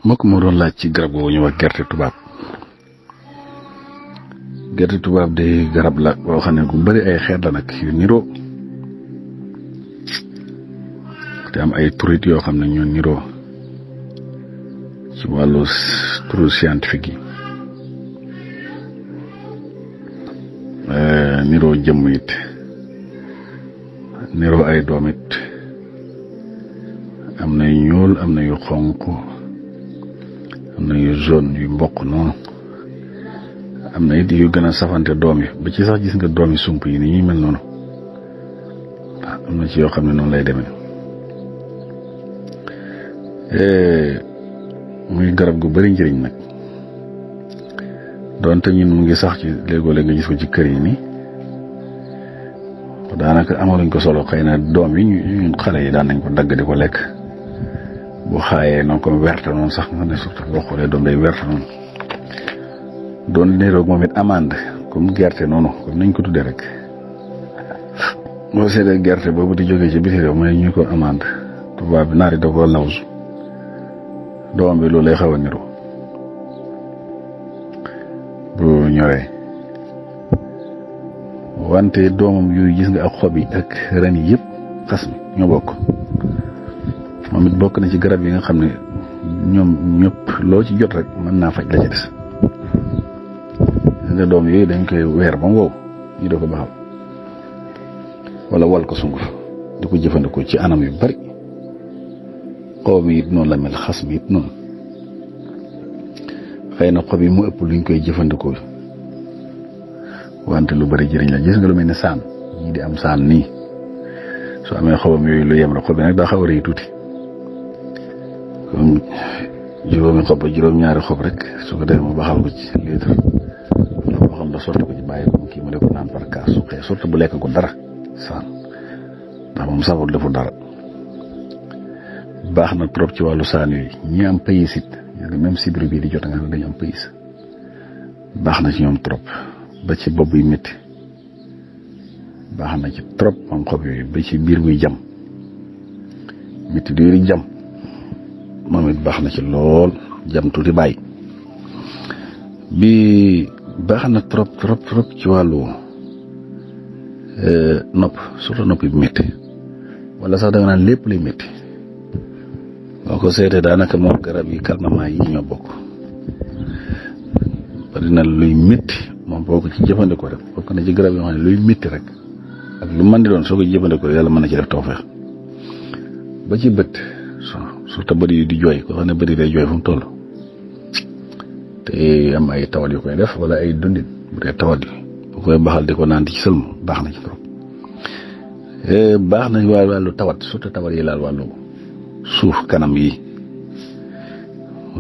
moo ko moo doon laaj ci garab googu ñu wax gerte tubaab. gerte tubaab de garab la boo xam ne gu bari ay xeet la nag yu niroo te am ay turit yoo xam ne ñoo niroo ci wàllu turu scientifique yi niroo jëmm it niroo ay doom it am na yu ñuul am na yu xonq am na yu jaune yu mboq noonu am na it yu gën a safante doom yi ba ci sax gis nga doom yi sump yi ni ñuy mel noonu am na ci yoo xam ne noonu lay demee muy garab gu bari njëriñ nag doonte ñun mu ngi sax ci léegoo-léeg nga gis ko ci kër yi nii daanaka amaluñ ko solo xëy na doom yi ñun xale yi daan nañ ko dagg di ko lekk bu xaayee noonu ko werte noonu sax nga ne surtout boo xoolee doom day werte noonu doon niroog moom it amande comme gerte noonu comme nañ ko tuddee rek boo seetee gerte boobu di jógee ci biti réew mooy ñu ko amande tubaab bi naari da ko lawsu doom bi loolu lay xaw a niru bu ñoree wante doomam yooyu gis nga ak xob yi ak ren yi yëpp xas mi ñoo bokk moom it bokk na ci garab yi nga xam ne ñoom ñëpp loo ci jot rek mën naa faj la ca des nga doom yooyu dañ koy weer ba mu wow ñu doo ko baxal wala wal ko sunguf di ko jëfandikoo ci anam yu bari xob mi it noonu la mel xas mi it noonu xëy na xob yi mu ëpp luñ koy jëfandikoo wante lu bari jëriñ la gis nga lu mel ne saan ñii di am saan nii soo amee xobam yooyu lu yem rek xob yi nag daa xaw a rëy tuuti comme juróomi xob ba juróom-ñaari xob rek su ko defee mu baxal ko ci litre wala boo xam ne sotti ko ci bàyyi ko kii mu ne ko naan par kaas su xëy surtout bu lekk ko dara saan ndax moom safut defu dara baax na trop ci wàllu saan yooyu ñi am pays it même sibiri bii di jot nga xam ne dañu am pays baax na ci ñoom trop ba ci bopp buy métti baax na ci trop moom xob yooyu ba ci biir buy jam métti di jam moom it baax na ci lool jam tuuti bàyyi bi baax na trop ci wàllu nopp surtout nopp bi métti wala sax da nga naan lépp luy métti boo ko seetee daanaka moom garab yi calmement yi ñoo bokk bari na luy métti moom boo ko ci jëfandikoo rek bokk na ci garab yoo xam ne luy métti rek ak lu mën di doon soo ko jëfandikoo yàlla mën na ci def tawfeex ba ci bët surtout bët yi di jooy koo xam ne bët yi day jooy fu mu toll te am ay tawat yu koy def wala ay dundin bu dee tawat yi bu koy baxal di ko naan di ci sëlmu baax na ci trop baax na wàllu tawat surtout tawat yi laal wàllu suuf kanam yi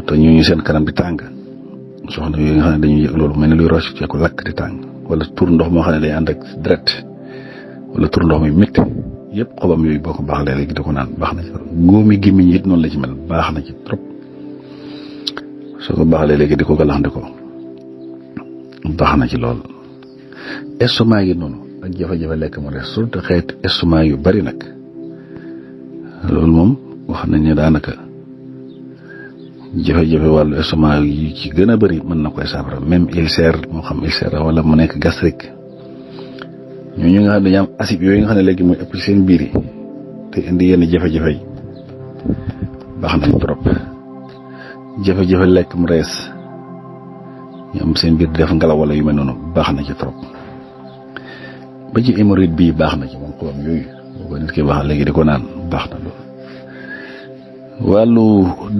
te ñooñu seen kanam di tàng soxna yooyu nga xam ne dañuy yëg loolu mel ne luy roche ci ko lakk di tàng wala tur ndox moo xam ne day ànd ak deret wala tur ndox muy métti yëpp xobam yooyu boo ko baaxlee léegi di ko naan baax na ci trop góomi gémmiñ it noonu la ci mel baax na ci trop soo ko baaxlee léegi di ko galaxndi ko baax na ci lool estomac yi noonu ak jafe-jafe lekk mu des surtout xeet estomac yu bari nag loolu moom wax nañ ne daanaka jafe-jafe wàllu estomac yi ci gën a bari mën na koy saafara même ulcère moo xam ulcère wala mu nekk gastrique ñooñu nga xam ne dañu am acide yooyu nga xam ne léegi mooy ëpp ci seen biir yi te indi yenn jafe-jafe yi baax nañ trop jafe-jafe lekk mu rees ñu am seen biir di def ngelaw wala yu mel noonu baax na ci trop ba ci hémorroïde bii baax na ci moom xobam yooyu boo ko nit ki baax léegi di ko naan baax na loolu wàllu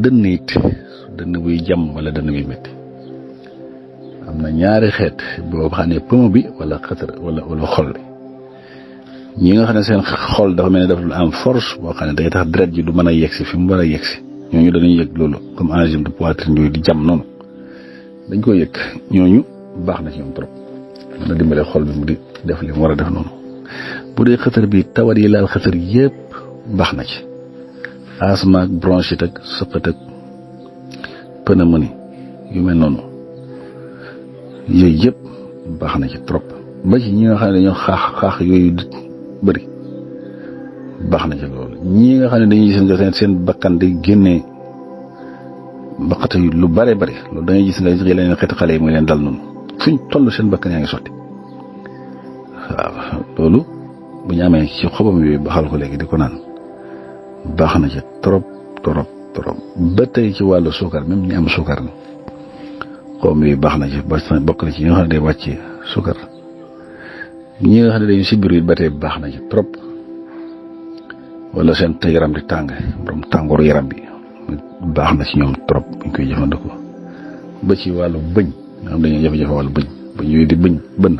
dënn it dënn buy jam wala dënn buy métti am na ñaari xeet boo xam ne poumon bi wala xëtër wala xol bi ñi nga xam ne seen xol dafa mel ne dafa am force boo xam ne day tax deret ji du mën a yegsi fi mu war a yegsi ñooñu dañuy yëg loolu comme angine de poitrine yooyu di jam noonu dañ koy yëg ñooñu baax na ci ñoom trop mën na dimbale xol bi mu di def li mu war a def noonu bu dee xëtër bi tawat yi laal xëtër yëpp baax na ci asthme ak bronchite ak sëqët ak pneumonie yu mel noonu yooyu yëpp baax na ci trop ba ci ñi nga xam ne dañoo xaax yooyu bëri baax na ci loolu ñi nga xam ne dañuy seen bakkan di génnee baqate lu bare loolu da ngay gis nga leen xeeti xale yi muy leen dal noonu fuñ toll seen bakkan yaa ngi sotti waaw loolu bu ñu amee ci xobam yooyu baxal ko léegi di ko naan baax na ci trop ba tey ci wàllu suukar même ñi am suukar na xobam yooyu baax na ci bokk na ci ñi nga xam ne day wàcce suukar ñi nga xam ne dañu si biir ba tey baax na ci trop wala seen te yaram di tàng borom tàngooru yaram bi baax na ci ñoom trop buñ koy jëfandikoo ba ci wàllu bëñ nga xam dañuy jafe-jafe wàllu bëñ yooyu di bëñ bënn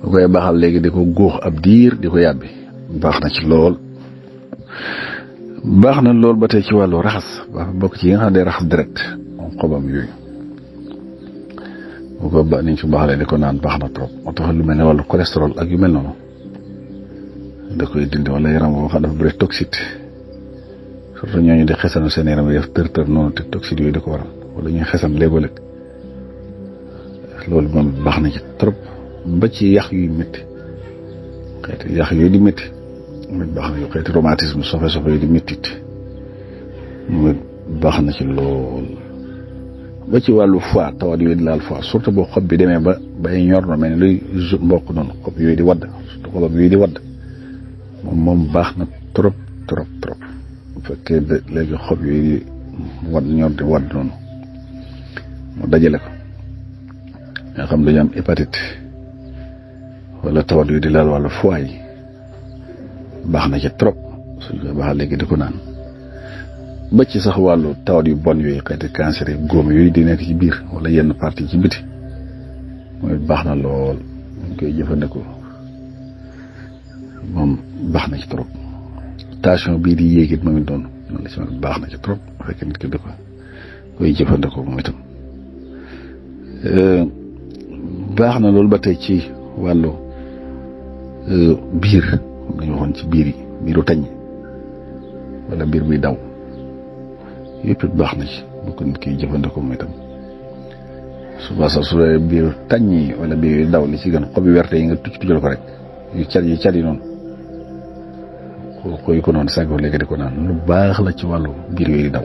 bu koy baaxal léegi di ko góox ab diir di ko yàbbi baax na ci lool baax na lool ba tey ci wàllu raxas ba bokk ci yi nga xam ne day raxas direct moom xobam yooyu bu ko ba niñ ci baaxalee di ko naan baax na trop moo tax lu mel ne wàllu cholestérol ak yu mel noonu da koy dindi wala yaram boo xam dafa bëri toxite surtout ñooñu di xesan seen yaram yi def tër noonu te toxite yooyu di ko waral wala ñuy xesan léeg-léeg loolu moom baax na ci trop ba ci yax yuy métti xeeti yax yooyu di métti mooy baax na yu xeeti rhumatisme sofe yi di méttit mooy baax na ci lool ba ci wàllu foie tawat yooyu di laal foie surtout boo xob bi demee ba bay ñor na mel ni luy mboq noonu xob yooyu di wadd surtout xobam yooyu di wadd moom baax na trop bu fekkee léegi xob yooyu di wadd ñor di wadd noonu mu dajale ko nga xam dañu am hépatite wala tawat yu di laal wàllu foie yi baax na ci trop suñ koy baaxal léegi di ko naan ba ci sax wàllu tawat yu bon yooyu xeeti cancer yi góom yooyu di nekk ci biir wala yenn partie ci biti mooy baax na lool ñu koy jëfandikoo moom baax na ci trop tension bii di yéegit moom it noonu la ci mel baax na ci trop bu fekkee nit ki di ko koy jëfandikoo moom itam baax na loolu ba tey ci wàllu biir comme dañu waxoon ci biir yi biiru tañ wala biir buy daw yëpp it baax na ci bu ko nit kiy jëfandikoo moom itam suba sax su dee biiru tañ yi wala biir yu daw li ci gën xobi werte yi nga tujjal ko rek yu cat yi noonu koy ko noonu sàggoo léegi di ko naan lu baax la ci wàllu biir yooyu di daw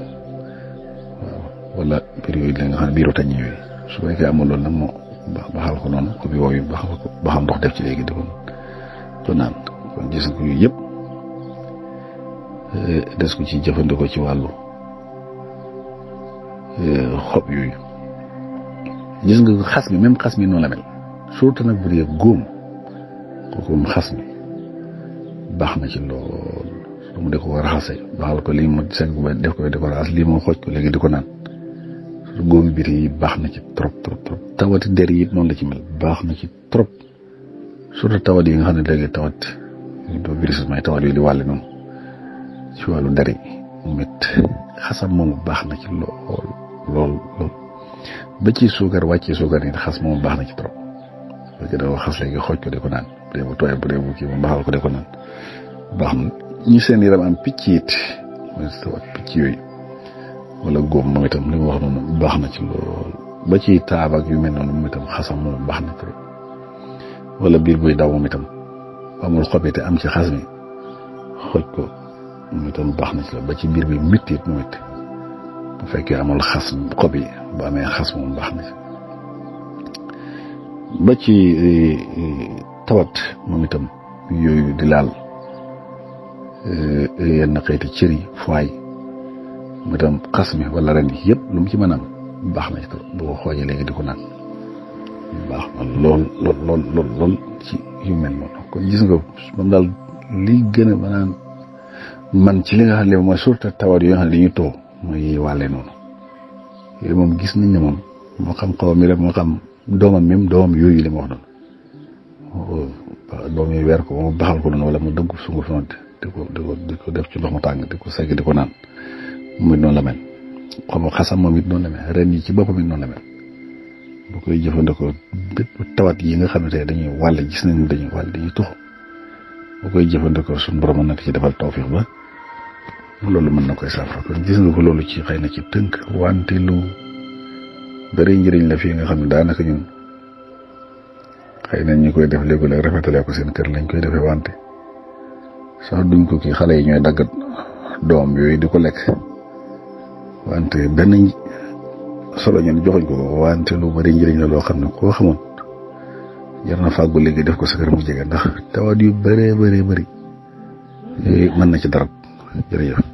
waaw wala biir yooyu la nga xam ne biiru tañ yooyu su fekkee amul loolu nag moo baxal ko noonu xobi wooyu baxal ndox def ci léegi di ko naan kon gis nga ko yooyu yëpp des ko ci jëfandikoo ci wàllu xob yooyu gis nga xas mi même xas mi noonu la mel surtout nag bu dee góom kooku moom xas mi baax na ci lool su mu de ko raxase baxal ko lii mu segg ba def ko di ko raxas lii moo xooj ko léegi di ko naan surtout góomi biir yi baax na ci trop tawati der yi it noonu la ci mel baax na ci trop surtout tawat yi nga xam ne léegi tawat do virus may tawat yooyu di wàlle noonu ci wàllu der yi moom it xasam moom baax na ci lool ba ci suukar wàccee suukar nit xas moom baax na ci trop parce que da xas léegi xooj ko di ko naan bu dee bu tooy bu dee bu kii moom baxal ko di ko naan baax na ñi seen yaram am picc it mooy tawat picc yooyu wala góom moom itam li mu wax noonu baax na ci lool ba ci taab ak yu mel noonu moom itam xasam moom baax na trop wala biir buy daw moom itam amul xob te am ci xas mi xooj ko moom itam baax na ci la ba ci biir bi métti it moom it bu fekkee amul xas xob yi bu amee xas moom baax na ci ba ci tawat moom itam yooyu di laal yenn xeeti cër yi foie mu itam xas mi wala ren yi yëpp lu mu ci mën a am baax na ci trop bu ko xoojee léegi di ko naan baax na lool ci yu mel noonu kon gis nga moom daal li gën a maanaam man ci li nga xam ne mooy surtout tawat yoo xam ne dañuy too mooy wàlle noonu yooyu moom gis nañ ne moom moo xam xaw mi rek moo xam doomam même doomam yooyu li ma wax noonu doom yi weer ko mu baxal ko noonu wala mu dëgg sungu fi noonu di ko def ci ndox mu tàng di ko segg di ko naan muy noonu la mel xam xasam moom it noonu la mel ren yi ci boppam it noonu la mel bu koy jëfandikoo bépp tawat yi nga xam ne tey dañuy wàll gis nañ dañuy wàll dañuy tuxu bu koy jëfandikoo suñu borom mën na ko ci defal tawfiix ba loolu mën na koy saafara kon gis nga ko loolu ci xëy na ci tënk wante lu bari njëriñ la fii nga xam ne daanaka ñun xëy na ñu koy def léegi-léeg rafetalee ko seen kër lañ koy defee wante sax duñ ko kii xale yi ñooy daggat doom yooyu di ko lekk wante benn solo ñun joxuñ ko wante lu bari njëriñ la loo xam ne koo xamoon jar na fàggu léegi def ko sa kër mu jege ndax tawat yu bëree bëri mën na ci dara jërëjëf